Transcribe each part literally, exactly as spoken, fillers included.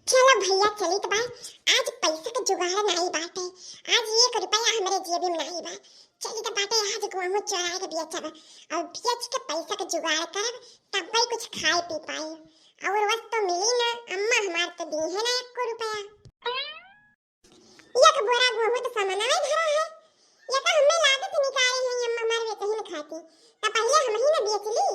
चलो भइया, चलित बा, आज पैसा के जुगाड़ नाई बाटे, आज एक रुपया हमरे जेबी में नाई बा। चलित बाटे, आज गोहूँ चोराइ के बेचब, अउर बेच के पैसा के जुगाड़ करब, तब्बे कुछ खाए पी पाई। अउर वस तो मिली ना, अम्मा हमार तो दीहे ना एको रुपया। एक बोरा गोहूँ तो समनवे धरा है, या तो हमें लागत निकाले हैं अम्मा हमार बेचही न खाती, तो पहिले हमही न बेच ली।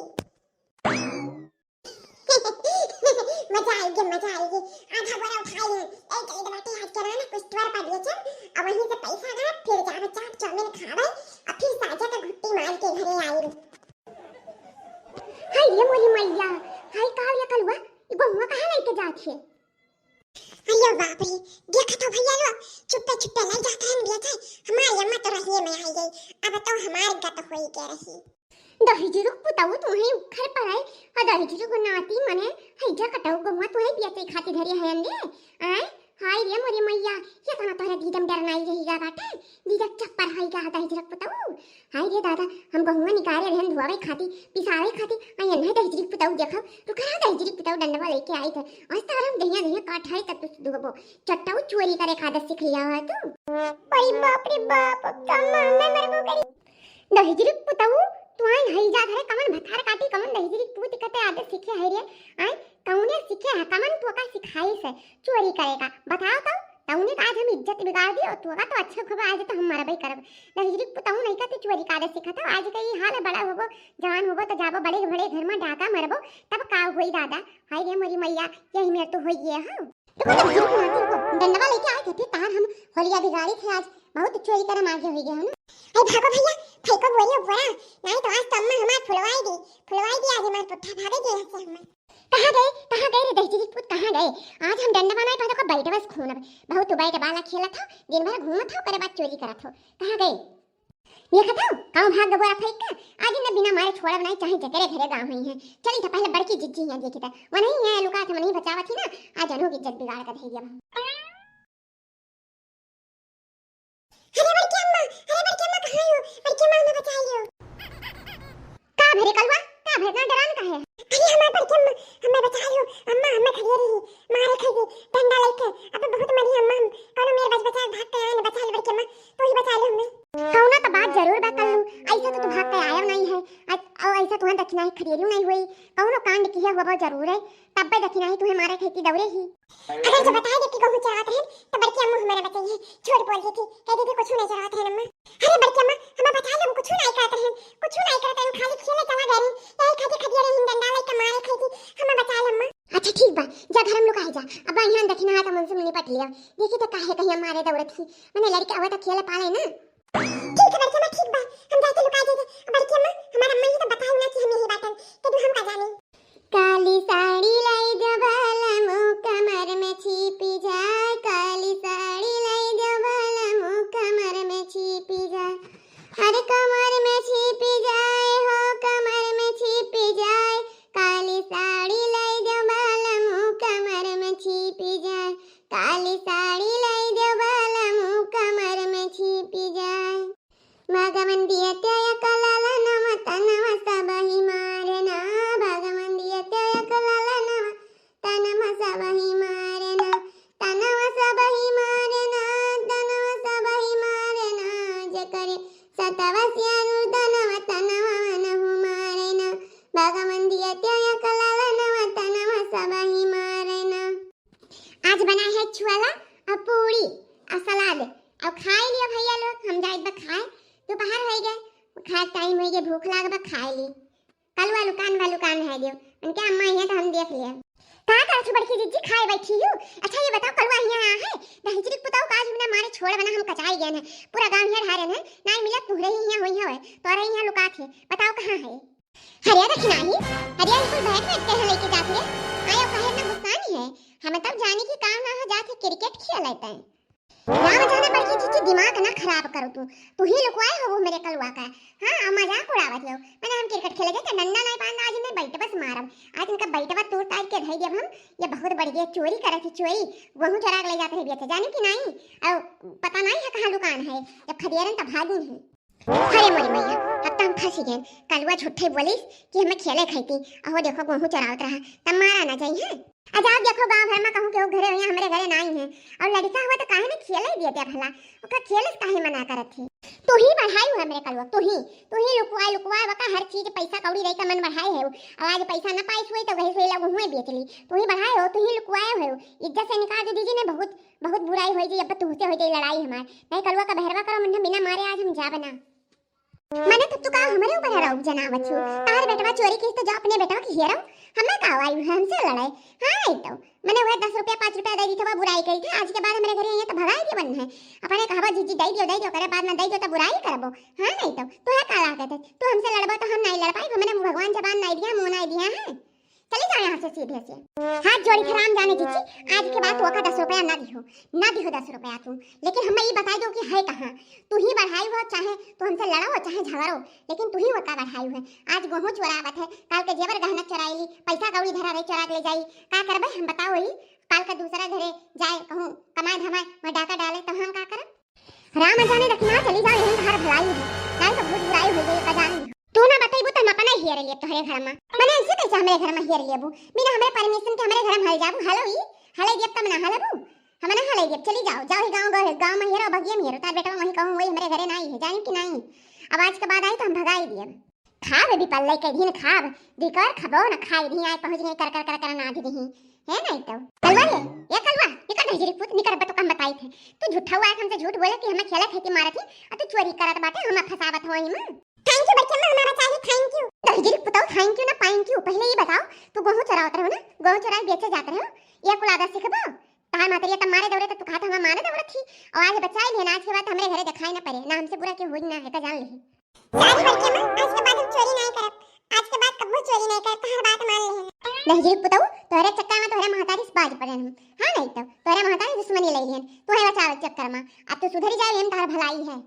मजा आइगे, मजा आइगे। आधा बोरा उठाई है। ए, चलित बाटे, आज के ना कुछ टूर पर बेचब, अउर वहीं से पैसा ना, फिर जाबे चाट चाउमीन खाबे, अउर फिर साझा का घुट्टी मार के घरे आई। हाय रे मोरी मैया, हाय का रे कलुआ, ई गोहुआ कहाँ लेके जात है? अरे बाप रे, देखत हो भइया लोग, चुप्पे चुप्पे लइ जात रहन बेचे, हमार अम्मा तो रहिए में आई गई, अब तो हमार गत होई के रही। दहिजरू क पुतऊ तुहई उखर पड़ाई, आ दहिजरू क नाती मने, हैजा कटऊ गोहुआ तुहई बेचे खातिर धरे हयन रे। आय, हाय रे मोरे मैया, ये कहाँ तोहरे दीदम डर नाई रही गा बाटे, दीदा चप्पर हाई गा दहिजरू क पुतऊ। हाय रे दादा, हम गोहुआ निकारे रहन धोवे खातिर, पिसावे खातिर, आ यन्हे दहिजरू क पुतऊ देखो, रुका रहा दहिजरू क पुतऊ डंडवा लेके आई थे, आज तारा हम दहिया दहिया काट हाई तब तुस दुहबो, चट्टाऊ चोरी करे का आदत सीख लिया है तू। अरे बाप रे बाप, अब तो अम्मा हमें मरबो करी। दहिजरी पुतऊ, तू आय हई जा घरे, कमन भतार काटी, कमन दहिजरी पूत कते आदत सीखे है रे? आय, कौने सीखे है, कमन तोका सिखाई से चोरी करे का? बताओ तो, तौने का आज हम इज्जत बिगाड़ दियो, तोका तो अच्छा खबर आज तो हम मरबे करब। दहिजरी पुतऊ नहीं कहते चोरी का आदत सीखत हो, आज के ई हाल है, बड़ा होबो, जवान होबो तो जाबो बड़े बड़े घर में डाका मरबो, तब का होई दादा? हाय रे मोरी मैया, यही मेर तो होई गया, हाँ। रुको, रुको, रुको, रुको, रुको। डंडवा लेके आए थे, फिर तार हम होलिया बिगाड़ी थे आज। बहुत चोरी करे मार के होई गए हो ना। अरे भागो भैया, फेंको बोरियो बोरा, नहीं तो आज तो अम्मा हमार फुलवाई दी, फुलवाई दी आज हमार पुट्ठा, भागे गए यहाँ से हमार। कहाँ गए, कहाँ गए रे दहिजरी पूत, कहाँ गए? आज हम डंडवा नहीं पाते को बैठ बस खून अब। बहुत तू बैठ बाला खेलत हो, दिन भर घूमत हो, ओकरे बाद चोरी करत हो। कहाँ गए? देखत हो, कहूँ भाग गबो फेंक के, आज इन्हें बिना मारे छोड़ब नहीं, चाहे जकरे घरे गाँव हुई है। चली तो पहले बड़की जिज्जी यहाँ देखी था, वो नहीं है लुका थे, वो नहीं बचावत ही ना, आज अनु की इज्जत बिगाड़ कर धई दिया हम। अरे बड़की अम्मा, अरे बड़की अम्मा, कहाँ हो? बड़की अम्मा, हमें बचा लियो। का भरे कलवा, का भरे, इतना डरान का है? अरे हमार बड़की अम्मा, हमें बचा लियो, अम्मा, हमें खड़िया रही, मारे खाई, डंडा लेके, अब बहुत मरी अम्मा, हम, कौनो मेर बच बचा भाग के आए, बचा ले बड़की अम्मा, तू ही बचा ले हमें। कौनो तो बात जरूर बा कल्लू, ऐसा तो तू भाग के आया नहीं है। अ-, अ-, ऐसा तुम्हारा दखिना ही खरीदू नहीं हुई, कौनो कांड किया हुआ बहुत जरूर है, तब पे दखिना ही तुम्हें मारे खेती दौरे ही। अगर जो बताए देती कहूँ चरात रहन, तो बड़की अम्मा हमारा बचाई है, झूठ बोल देती, कह देती कुछ नहीं चरात रहन अम्मा। अरे बड़की अम्मा, हमें बचा लो, कुछ नहीं करत रहन, कुछ नहीं करत रहन, खाली खेले चला गए रही, यही खातिर खदिया रही, डंडा लेके मारे खाई थी, हमें बचा लो अम्मा। अच्छा ठीक बा, जा घर में लुकाए जा, अब यहाँ दखिना है तो मुझसे निपट लिया, देखी तो काहे कहीं मारे दौड़त ही, मैंने लड़के आवे तो खेले पाले ना। ठीक है बड़की अम्मा, ठीक बा, हम जाके लुका देंगे। बड़की अम्मा, हमार अम्मा ही तो बताई ना कि हम यही बाटन, तो तू हम का जानी। काली साड़ी लाई दो बाला मुँह कमर में छिपी जाए, काली साड़ी लाई दो बाला मुँह कमर में छिपी जाए, अरे कमर में छिपी जाए हो, कमर में छिपी जाए, काली साड़ी लाई दो बाला मुँह कमर में छिपी जाए, काली साड़ी लाई दो बाला मुँह कमर में छिपी जाए। भगवान दिया त्याया कलाला नवा तनवा सब ही मारना, भगवान दिया त्याया कलाला नवा तनवा सब ही मारना, तनवा सब ही मारना, तनवा सब ही मारना, जेकरे सतवा सियारू तनवा तनवा नहु मारना, भगवान दिया त्याया कलाला नवा तनवा सब ही मारना। आज बनाए है छोला और पूरी और सलाद और खाए लियो भैया लोग, हम जाए बा खाए, दोपहर हो गए, खाए टाइम हो गए, भूख लाग बा, खाए ली। कलुआ लुकान बा लुकान है दियो, उनके अम्मा यहाँ तो हम देख लिया। का करत हो बड़की जिज्जी, खाए बैठी हो? अच्छा ये बताओ कलुआ यहाँ आया है, दहिजरी पुताऊ का आज बिना मारे छोड़ बना हम कचाई गए हैं, पूरा गाँव यहाँ ढारे हैं, ना मिला तुहरे ही यहाँ हुई है, तोरे यहाँ लुका थे, बताओ कहाँ है? हरिया रखी नाही, हरिया बिल्कुल बैठ बैठ के यहाँ लेके जात रे। आयो काहे इतना गुस्सा नहीं है, हमें तब जाने की काम ना हो जात है, क्रिकेट खेल लेते हैं। राम जाने बड़की जिज्जी दिमाग ना खराब करो तू, तू ही लुकवाए हो वो मेरे कलुआ का। हाँ, अब मजाक उड़ावत हो, मैंने हम क्रिकेट खेले जाते डंडा नहीं पाएंगे, आज इन्हें बैठ बस मारब, आज इनका बैठवा तोड़ ताड़ के धई देब हम। ये बहुत बढ़ गया, चोरी करे थे चोरी, गोहूँ चरा के ले जाते हैं बेचे, जाने की नहीं, और पता नहीं है कहाँ लुकान है, जब खदेरन तब भागी है। अरे मोरी मैया, अब तो हम फंसी गए। कलुआ झूठे बोलिस कि हमें खेले खाई थी, अहो देखो गोहूँ चरावत रहा, तब मारा ना जाई है। आ जाओ देखो, गाँव भर मा कहूँ केहू घरे होइहैं, हमरे घरे नाहीं हैं। अउर लड़िका हुआ तो काहे न खेले दिए थे भला, ओका खेले से काहे मना करत है? तू ही बढ़ाई हुआ हमरे कलुआ, तू ही, तू ही लुकवाए लुकवाए वका हर चीज पैसा कौड़ी रही का मन बढ़ाए है। अउर आज पैसा न पाइस हुई तो वही से लोग हुए बेच ली। तू ही बढ़ाए हो, तू ही लुकवाए हो। इज्जत से निकाल दे दीजिए ने, बहुत बहुत बुराई होई जी, अब तुहसे होई जाई लड़ाई हमार। नहीं कलुआ का बहरवा करो मुन्ना, बिना मारे आज हम जाब ना। मने तो तू का हमरे ऊपर हराऊ जनावत हो? तार बेटवा चोरी किहिस तो जा अपने बेटवा के हेरव। हमें का आई है हमसे लड़ाई? हाँ नहीं तो। मने वह दस रुपया पाँच रुपया दे दी था, वह बुराई करी था। आज के बाद हमरे घरे आइए तो भगाई दियो बन है। अपने कहबो जीजी दे दियो, दे दियो करे, बाद में दे दियो तो बुराई करबो। हाँ नहीं तो। तू है का लागत है? तू हमसे लड़बो तो हम नहीं लड़ पाई। हमने भगवान जबान नहीं दिया, मुँह नहीं दिया है। चली जाओ यहाँ से सीधे से। हाथ जोड़ी थे राम जाने जीजी, आज के बाद तू ओका दस रुपया ना दिहो, ना दिहो दस रुपया तू। लेकिन हम ई बताई दो कि है कहाँ। तू ही बढ़ाई हो, चाहे तू हमसे लड़ो, चाहे झगड़ो, लेकिन तू ही ओका बढ़ाई है। आज गोहूँ चोरावत है, काल के जेवर गहना चोराई ली, पैसा कौड़ी धरा रही चोरा के ले जाई। का करबे हम बताओ ही? काल का दूसरा घरे जाए कहूँ कमाए धमाए, वहाँ डाका डाले तो हम का करब? राम जाने रखना, चली जाओ, यहीं घर भलाई है, नहीं तो बहुत बुराई हो गई, का जाने। तू ना बतईबू तो हम अपना हेर लेब तोहरे घर मा। मने ऐसे कैसे हमरे घर मा हेर लेबू? बिना हमरे परमिशन के हमरे घर मा हल जाबू? हलो ई, हले देब तब ना हलबू? हम ना हले देब, चली जाओ, जाओ ही गाँव, गाँव, गाँव मा हेरो, बगिया मा हेरो, तार बेटवा वहीं कहूँ वही हमरे घरे नाहीं है, जानी कि नाहीं? अब आज के बाद आई तो हम भगाई देब। खाब भी पल्ले के दिन खाब, दिकर खबो न खाई दी, आए पहुँच गई कर कर कर कर नाच दी। है नहीं तो। कलवा रे, ए कलवा, निकर दहिजरी पूत, निकर, अब तो कम बताई थे। तू झूठा हुआ है, हमसे झूठ बोले कि हमें खेलत है कि मारत ही, आ तू चोरी करत बाटे, हमें फंसावत हो ही माँ। Thank you बड़की अम्मा, हमारा चाहिए thank you। दहिजरी पुताओ, thank you ना thank you, पहले ये बताओ, तू गोहूँ चरावत रहो ना, गोहूँ चराए बेचे जात रहो, ये कुल आदत सीखबो? तहार मातरिया तब मारे दौरे तो तू कहा था हमें मारे दौरे थी, और आज बचाई लिहन, आज के बाद हमरे घरे दिखाई ना पड़े, ना हमसे बुरा के हुई ना है, का जान लिही। Sorry बड़की अम्मा, आज के बाद हम चोरी नहीं करब। आज के बाद कब्बो चोरी नहीं करब, तहार बात मान लेहन। दहिजरी पुतऊ, तोहरे चक्कर मा तोहरे महतारी से बाज पड़े हम। हाँ नहीं तो, तोहरे महतारी दुश्मनी ले लिहन, तोहरे बचावे के चक्कर मा। अब तू सुधरी जाए, हम तहार भलाई है।